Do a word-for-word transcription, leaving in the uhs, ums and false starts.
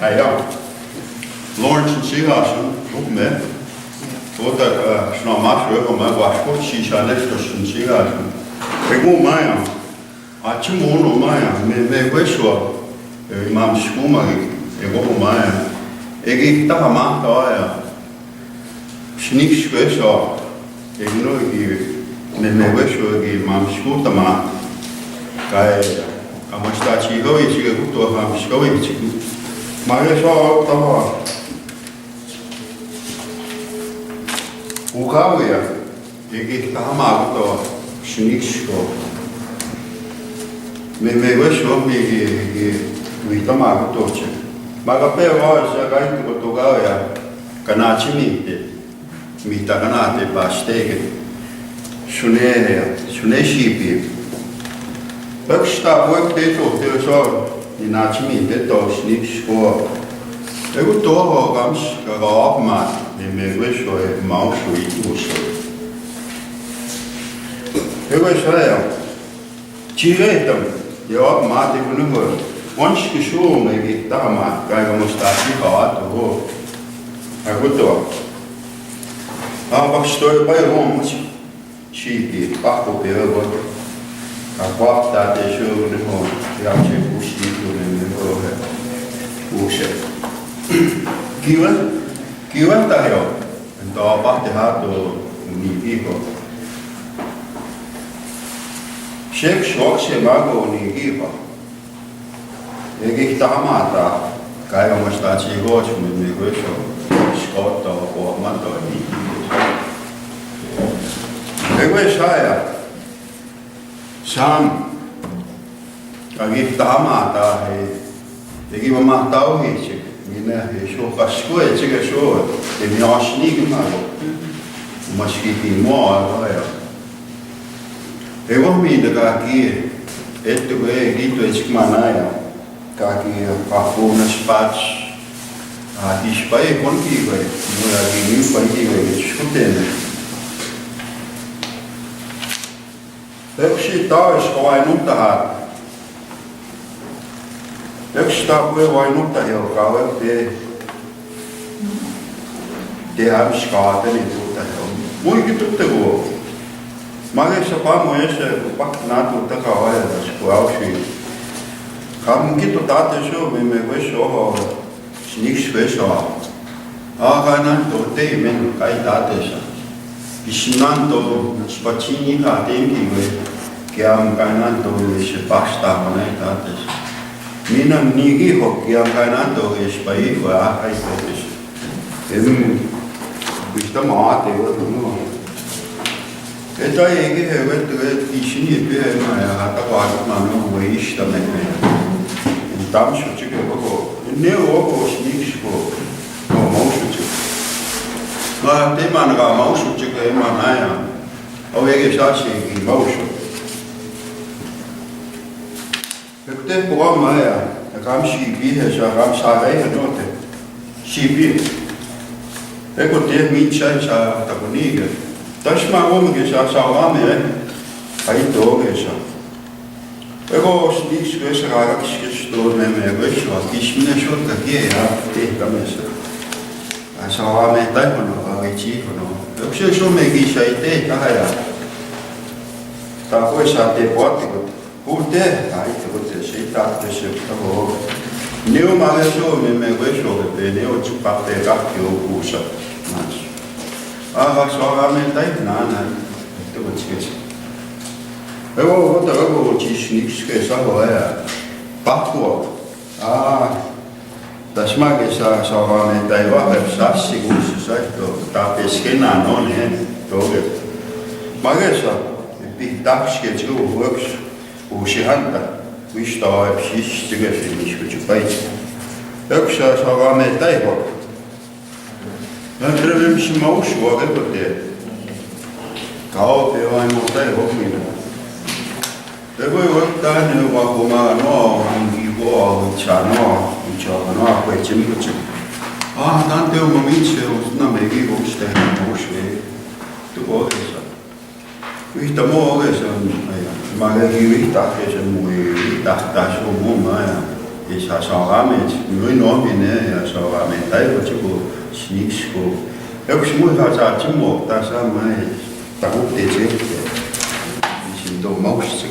Aya. Lawrence Nsingasun, ukme. Kota, uh, suna maswe ko ma wa ko si sa ne to Nsingasun. Ego maya. Achi mono maya, me, me kweswa. E, imam shikuma ki, ego maya. Egi tahama kawaya. Shinik shikwe sho, egino egi, me, me we sho egi mam shiku tama. Kai, kama shita chigo ichi ke kuto ham shiko ichi ku. Mare sho tama. Ukawe ya, egi tama kuto, shinik shiko. Me, me we sho me egi, egi, wi tama kuto che. Maga pe wa sha kai kuto ga ya, kana chini te. Mita kana te pasteke. Shune, shune shipi. Pekshita pwe peto te so ni na chimi te to snik shko. Egu toho kamsh ka ga apma ne me gwe sho e mau sho i tu sho. Egu sho ya. Chire tam, yo mate kunu ho. Onshi kishu me ki tama, kai ga mustashi kawa to ho. Aguto. A bakshto pa yo muchi. Shi ki pa ko pe ho. Ka pa ta te shu ne ho. Ya che ku shi ku ne ne ho he. Ku she. Kiwa, kiwa ta yo. Ento pa te ha to ni ki ho. Shek shok she ma go ni ki ho. Egi kita ma ta. Kai mo sta chi go chu me me go sho. Shko to ko ma to ni ki ho. Ego shaya. Sam, kagi tama ta he, egi mama tau he che, mina he sho kashko he che ke sho, e mi oshni ki ma go. Mashki ki mo a ya. E wo mi de kaki, e tu e gi tu e chik mana ya. Kaki a fu na spach. A di spai kon ki go, mo ya gi ni spai ki go, shkutene. Pepsi tawe shkawai num tahat. Pepsi tawe wai num tahel kawe pe. Te ham shkawa te ni tu tahel. Mui ki tu te go. Mage sapa mo ese pak na tu ta kawa ya shkawai shi. Kam ki tu ta te sho me me we sho ho. Shinik shwe sho. A kainan to te men kai ta te sha. Ishinan to spachini ka tenki we. Kiam kainan to we she pasta mana ta te sha. Minam nigi ho kiam kainan to we spai wa kai to te sha. Em, bista ma te we no. Eta yegi hewe tuwe tishini pe ma ya hata kwa ma no we ishta me me. Tam shuchi ke boko. Ne wo ko shini shiko. No mo shuchi. Ma te ma na mo shuchi ke ma na ya. O yegi sha shi ki mo shu. Pekte kuwa maya, kam shipi he sha, kam sagai he note. Shipi. Eko te min sha sha takuni ke. Tashma wo ke sha sha wa me. Ai to ke sha. Eko sni swe sha ga kish kish to me me we sha kishmine sho ta ke ya te kame sha. A sha wa me tai kono ka we chi kono. Eko she sho me ki sha ite ka ya. Ta ko sha te po te ko. Kute, ai, kute, shi ta, te, shi, ta, ho. Niu ma le sho, me, me, we, sho, pe, ne, o, chu, pa, pe, ka, kyo, ku, sha. Mas. A, ha, so, ha, me, tai, na, na. Te, ko, chi, chi. E, wo, wo, ta, wo, chi, shi, ni, shi, ke, sa, ho, ya. Pa, ko. A, Tashma ke sa, sa wa me tai wa pe sa si gu si sa to ta pe ske na no ne to ke. Ma ke sa pi tak ske chu works u shi han ta. Wish ta wa pi si ke si ni shu chu pai. Ek sa sa wa me tai ho. Na trevem si mau shu wa ke ko te. Kao pe wa mo tai ho mi na. Pebo iwe tane wa kuma no, ngi ko, cha no, cha no, kwe chim ko chim. Ah, tante o mami che, o na me gi ko ste, mo shwe. Tu ko ke sa. Wi ta mo ke sa, aya. Ma ke gi wi ta ke sa mo, wi ta ta so mo ma ya. Isa sawame, mi no mi ne, ya sawame, tai ko chiko, sinik siko. E kusimu ta sa chimo, ta sa mai, taku te che. Isin do mau sik.